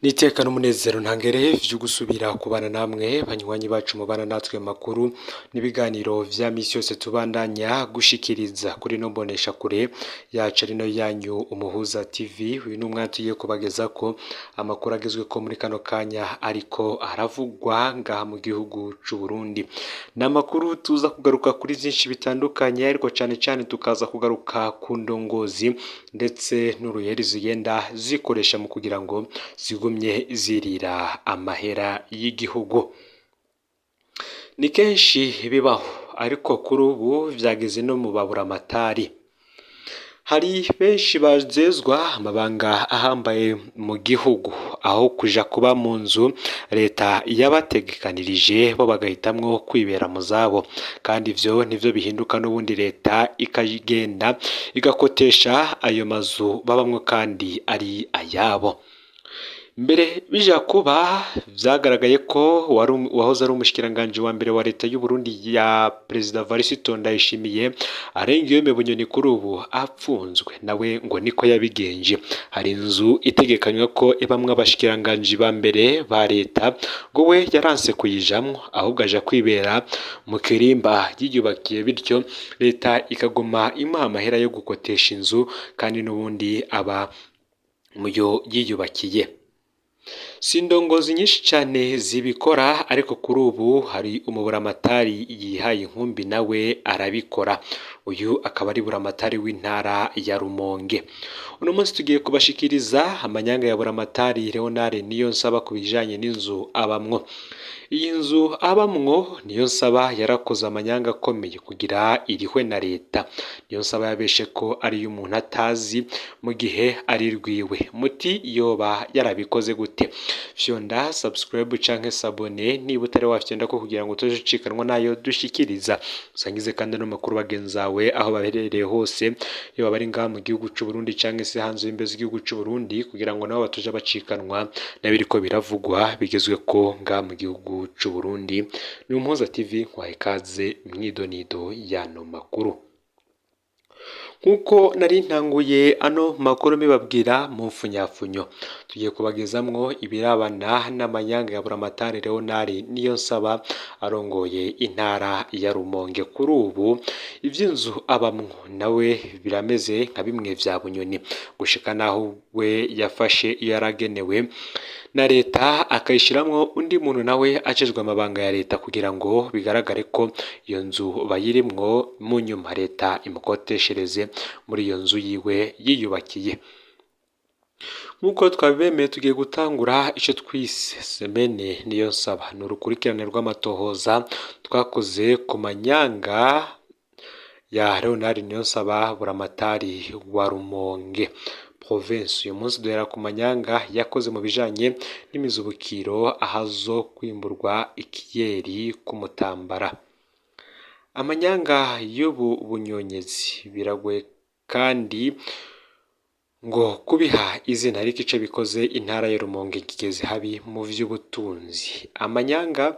N'iteka n'umunezero ntangere vyo gusubira kubana namwe banywanyi bacu mubana natwe makuru n'ibiganiro vya misi yose tubandanya gushikiriza kuri no mbonesha kure yacu ari no yanyu Umuhuza TV. Uyu ni umwanya tugiye kubagezako amakuru agezweko muri kano kanya ariko aravugwa ngaha mu gihugu c'u Burundi. Ni amakuru tuza kugaruka kuri vyinshi bitandukanye, ariko cane cane tukaza kugaruka ku ndongozi ndetse n'uruyeri zigenda zikoresha mu kugira ngo zigumye zirira amahera y'igihugu. Ni kenshi bibaho, ariko kuri ubu vyageze no mu baburamatari. Hari benshi bazezwa amabanga ahambaye mu gihugu, aho kuja kuba mu nzu leta yabategekanirije, bo bagahitamwo kwibera mu zabo. Kandi ivyo nivyo bihinduka, n'ubundi leta ikagenda igakotesha ayo mazu babamwo kandi ari ayabo. Mbere bija kuba vyagaragaye ko wahoze ari umushikiranganji wa mbere wa leta y'u Burundi ya Perezida Varisito Ndayishimiye, Arengiyome Bunyoni, kuri ubu apfunzwe, nawe ngo niko yabigenje. Hari inzu itegekanywa ko ibamwo abashikiranganji ba mbere ba leta, ngo we yaranse kuyijamwo, ahubwo aja kwibera mu kirimba yiyubakiye, bityo leta ikaguma imuha amahera yo gukotesha inzu kandi n'ubundi aba muyo yiyubakiye. Si indongozi nyinshi cane zibikora, ariko kuri ubu hari umuburamatari yihaye inkumbi nawe arabikora. Uyu akaba ari buramatari w'intara ya Rumonge. Uno munsi tugiye kubashikiriza amanyanga ya buramatari Leonard Niyonsaba ku bijanye n'inzu abamwo. Iyi nzu abamwo Niyonsaba yarakoze amanyanga akomeye kugira irihwe na leta. Niyonsaba yabeshe ko ari iy'umuntu atazi mu gihe ari rwiwe. Muti yoba yarabikoze gute? Fyonda subscribe canke s'abonner niba utari wafyonda ko kugira ngo utaje ucikanwa nayo dushikiriza. Usangize kandi no makuru bagenzawe aho baherereye hose, iyo bari ngaha mu gihugu c'u Burundi canke se hanze y'imbe z'igihugu c'u Burundi, kugira ngo nabo bataja bacikanwa n'abiriko biravugwa bigezweko ngaha mu gihugu c'u Burundi. Ni Umuhuza TV, nkwaye ikaze mwidonido y'ano makuru. Nk'uko nari ntanguye ano makuru mbibabwira mu mfunyafunyo, tugiye kubagezamwo ibirabana n'amanyanga ya buramatari Leonard Niyonsaba arongoye intara ya Rumonge. Kuri ubu ivy'inzu abamwo nawe birameze nka bimwe vya Bunyoni, gushika naho we yafashe iyo yaragenewe na leta akayishiramwo undi muntu nawe ajejwe amabanga ya leta, kugira ngo bigaragare ko iyo nzu bayirimwo, mu nyuma leta imukoteshereze muri iyo nzu yiwe yiyubakiye. Nk'uko twabibemeye, tugiye gutangura ico twise semaine Niyonsaba. Ni urukurikirane rw'amatohoza twakoze ku manyanga ya Leonard Niyonsaba, buramatari wa Rumonge province. Uyu munsi duhera ku manyanga yakoze mu bijanye n'imizibukiro ahazo kwimburwa ikiyeri k'umutambara. Amanyanga y'ubu bunyonyezi biragoye kandi ngo kubiha izina, ariko ico bikoze intara ya Rumonge kigeze habi mu vy'ubutunzi. Amanyanga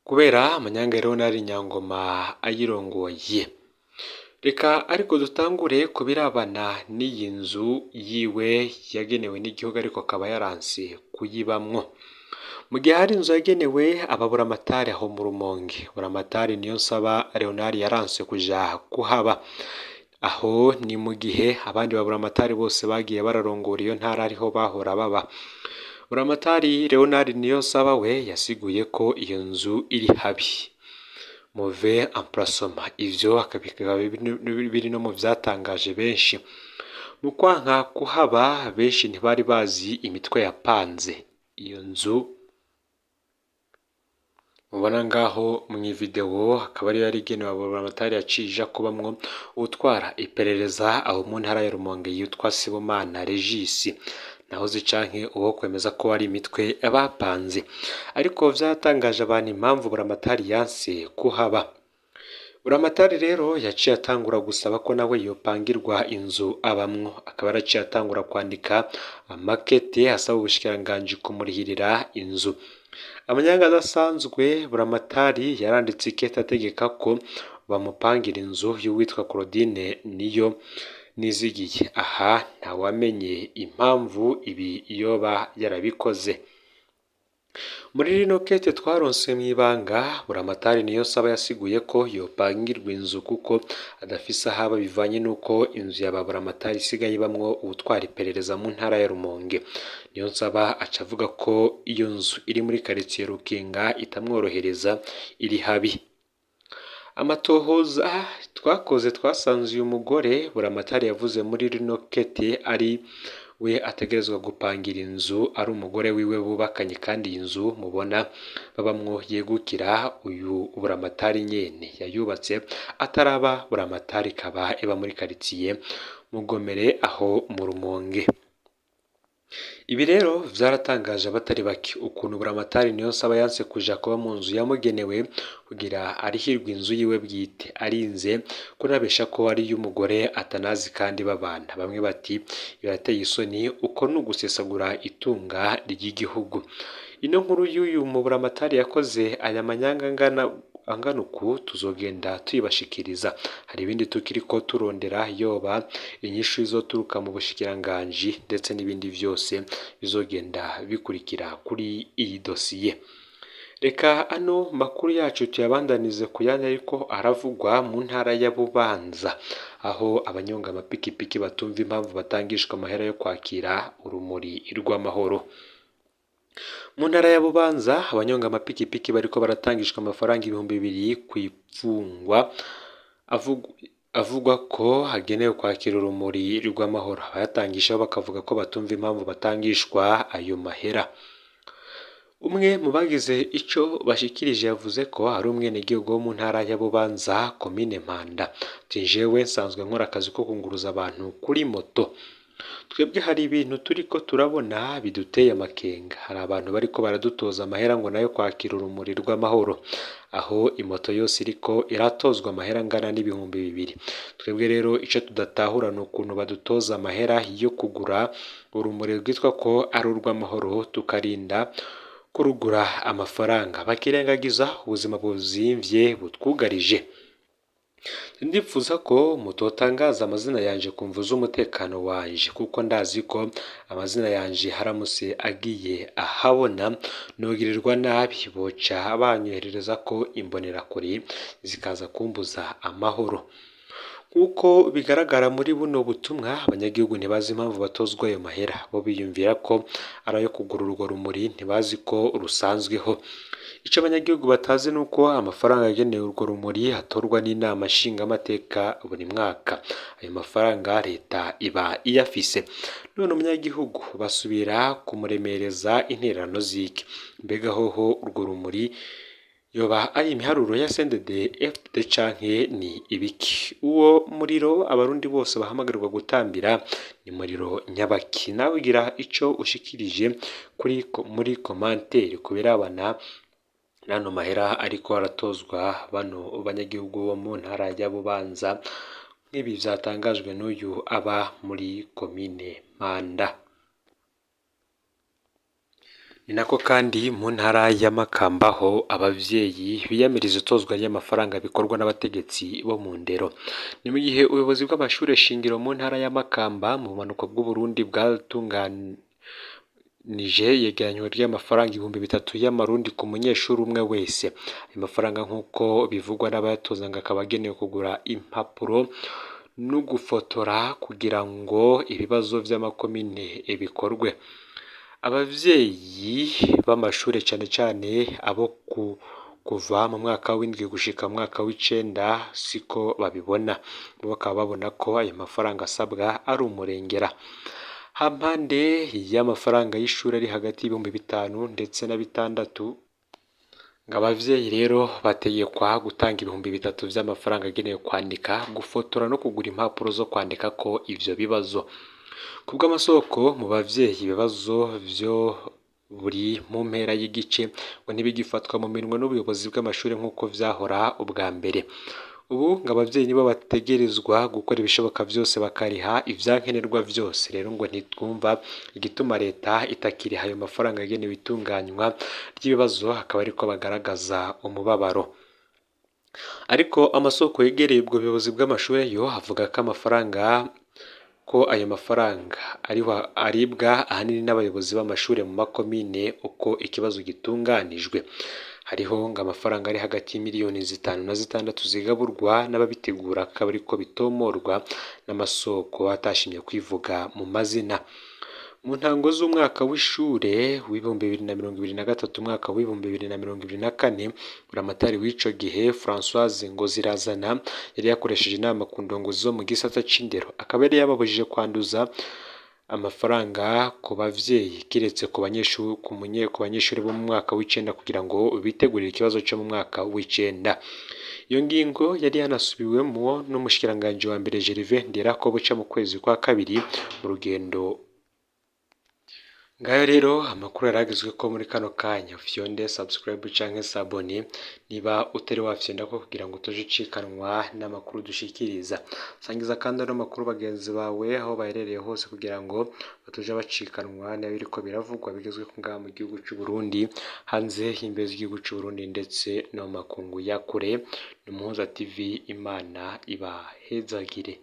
kubera amanyanga ya Leonard Nyangoma ayirongoye. Reka ariko dutangure ku birabana n'iyi nzu yiwe yagenewe n'igihugu, ariko akaba yaranse kuyibamwo. Mu gihe hari inzu yagenewe ababuramatari aho mu Rumonge, buramatari Niyonsaba Leonard yaranse kuja kuhaba. Aho ni mu gihe abandi baburamatari bose bagiye bararongora iyo ntara ariho bahora baba. Buramatari Leonard Niyonsaba we yasiguye ko iyo nzu iri habi, mauvais emplacement. Ivyo bikaba biri no mu vyatangaje benshi. Mu kwanka kuhaba, benshi ntibari bazi imitwe yapanze iyo nzu mubona ngaho mw'ivideo, akaba ariyo yari igenewe aburamatari, yaciye ija kubamwo uwutwara iperereza aho mu ntara ya Rumonge yitwa Sibomana Regis. Nahoze canke uwo kwemeza ko ari imitwe bapanze, ariko vyatangaje abantu impamvu buramatari yanse kuhaba. Buramatari rero yaciye atangura gusaba ko nawe yopangirwa inzu abamwo, akaba yaraciye atangura kwandika amakete asaba ubushikiranganji kumurihirira inzu. Amanyanga adasanzwe, buramatari yaranditse ikete ategeka ko bamupangira inzu y'uwitwa Claudine. Niyo Nizigiye. Aha ntawamenye impamvu ibi yoba yarabikoze. Muri rino kete twaronse mw'ibanga, Buramatari Niyonsaba yasiguye ko yopangirwa inzu kuko adafise ahaba bivanye n'uko inzu ya ba Buramatari isigaye ibamwo uwutwara iperereza mu ntara ya Rumonge. Niyonsaba aca avuga ko iyo nzu iri muri karitiye Rukinga itamworohereza, iri habi. Amatohoza twakoze twasanze uyu mugore Buramatari yavuze muri rino kete ari we ategerezwa gupangira inzu, ari umugore wiwe bubakanye, kandi iyi nzu mubona babamwo yegukira uyu Buramatari nyene yayubatse ataraba Buramatari, ikaba iba muri karitiye Mugomere aho mu Rumonge. Ibi rero vyaratangaje abatari bake ukuntu Buramatari Niyonsaba yanse kuja kuba mu nzu yamugenewe kugira arihirwe inzu yiwe bwite, arinze kunabesha ko ari iy'umugore atanazi kandi babana. Bamwe bati birateye isoni, uko ni ugusesagura itunga ry'igihugu. Ino nkuru y'uyu mu Buramatari yakoze aya manyanga angana uku tuzogenda tuyibashikiriza. Hari ibindi tukiriko turondera, yoba inyishu izoturuka mu bushikiranganji ndetse n'ibindi vyose bizogenda bikurikira kuri iyi dosiye. Reka ano makuru yacu tuyabandanize ku yandi ariko aravugwa mu ntara ya Bubanza, aho abanyonga amapikipiki batumva impamvu batangishwa amahera yo kwakira urumuri rw'amahoro. Mu ntara ya Bubanza abanyonga amapikipiki bariko baratangishwa amafaranga 2000 kw'ipfungwa avugwa ko hagenewe kwakira urumuri rw'amahoro. Abayatangisha bakavuga ko batumva impamvu batangishwa ayo mahera. Umwe mu bagize ico bashikirije yavuze ko ari umwenegihugu wo mu ntara ya Bubanza, komine Mpanda. Ati jewe nsanzwe nkora akazi ko kunguruza abantu kuri moto. Twebwe hari ibintu turiko turabona biduteye amakenga. Hari abantu bariko baradutoza amahera ngo nayo kwakira urumuri rw'amahoro, aho imoto yose iriko iratozwa amahera angana n'2000. Twebwe rero ico tudatahura ni ukuntu badutoza amahera yo kugura urumuri rwitwa ko ari urw'amahoro, tukarinda kurugura amafaranga, bakirengagiza ubuzima buzimvye butwugarije. Ndipfuza ko mutotangaza amazina yanje ku mvu z'umutekano wanje, kuko ndazi ko amazina yanje haramutse agiye ahabona nogirirwa nabi, boca banyoherereza ko imbonerakure zikaza kumbuza amahoro. Nk'uko bigaragara muri buno butumwa, abanyagihugu ntibazi impamvu batozwa ayo mahera. Bo biyumvira ko ari ayo kugura urwo rumuri, ntibazi ko rusanzweho. Ico abanyagihugu batazi ni uko amafaranga yagenewe urwo rumuri atorwa n'inama nshingamateka buri mwaka. Ayo mafaranga leta iba iyafise. None umunyagihugu basubira kumuremereza intererano ziki? Mbega hoho urwo rumuri yoba ari imiharuro ya CNDD FDD canke ni ibiki? Uwo muriro abarundi bose bahamagarirwa gutambira ni muriro nyabaki? Nawe ugira ico ushikirije kuri muri commentaire ku birabana n'ano mahera ariko aratozwa bano banyagihugu bo mu ntara ya Bubanza, nk'ibi vyatangajwe n'uyu aba muri komine Mpanda. Ni nako kandi mu ntara ya Makamba ho abavyeyi biyamiriza itozwa ry'amafaranga bikorwa n'abategetsi bo mu ndero. Ni mu gihe ubuyobozi bw'amashure shingiro mu ntara ya Makamba mu bumanuko bw'Uburundi bwatunganije yegeranywa ry'amafaranga 3000 y'amarundi ku munyeshuri umwe wese. Ayo mafaranga nk'uko bivugwa n'abayatoza ngo akaba agenewe kugura impapuro no gufotora kugira ngo ibibazo vy'amakomine bikorwe. Abavyeyi b'amashure cane cane abo kuva mu mwaka w'indwi gushika mu mwaka w'icenda siko babibona, bo bakaba babona ko ayo mafaranga asabwa ari umurengera. Hampande y'amafaranga y'ishure ari hagati y'5000 ndetse na 6000, ngo abavyeyi rero bategekwa gutanga 3000 vy'amafaranga agenewe kwandika, gufotora no kugura impapuro zo kwandikako ivyo bibazo. Kubw'amasoko mu bavyeyi, ibibazo vyo buri mu mpera y'igice ngo ntibigifatwa mu minwe n'ubuyobozi bw'amashure nk'uko vyahora ubwa mbere. Ubu ngo abavyeyi nibo bategerezwa gukora ibishoboka vyose bakariha ivyankenerwa vyose. Rero ngo ntitwumva igituma leta itakiriha ayo mafaranga yagenewe itunganywa ry'ibibazo, akaba ariko bagaragaza umubabaro. Ariko amasoko yegereye ubwo buyobozi bw'amashure yo avuga ko amafaranga ko ayo mafaranga ariho aribwa ahanini n'abayobozi b'amashure mu makomine uko ikibazo gitunganijwe. Hariho ngo amafaranga ari hagati y'imiliyoni 5 na 6 zigaburwa n'ababitegura, akaba ariko bitomorwa n'amasoko atashimye kwivuga mu mazina. Mu ntango z'umwaka w'ishure w'2023 umwaka w'2024, buramatari w'ico gihe Françoise Ngozirazana yari yakoresheje inama ku ndongozi zo mu gisata c'indero, akaba yari yababujije kwanduza amafaranga ku bavyeyi kiretse ku banyeshuri bo mu mwaka w'icenda kugira ngo bitegurire ikibazo co mu mwaka w'icenda. Iyo ngingo yari yanasubiwemwo n'umushikiranganji wa mbere Gervais Ndirakobuca mu kwezi kwa kabiri mu rugendo. Ngayo rero amakuru yaragezweko muri kano kanya. Fyonde subscribe canke s'abonner niba utari wafyondako kugira ngo utaje ucikanwa n'amakuru dushikiriza. Sangiza kandi ano makuru bagenzi bawe aho baherereye hose kugira ngo bataja bacikanwa n'ibiriko biravugwa bigezweko ngaha mu gihugu c'u Burundi, hanze y'imbibe z'igihugu c'u Burundi ndetse no mu makungu ya kure. Ni Umuhuza TV, Imana ibahezagire.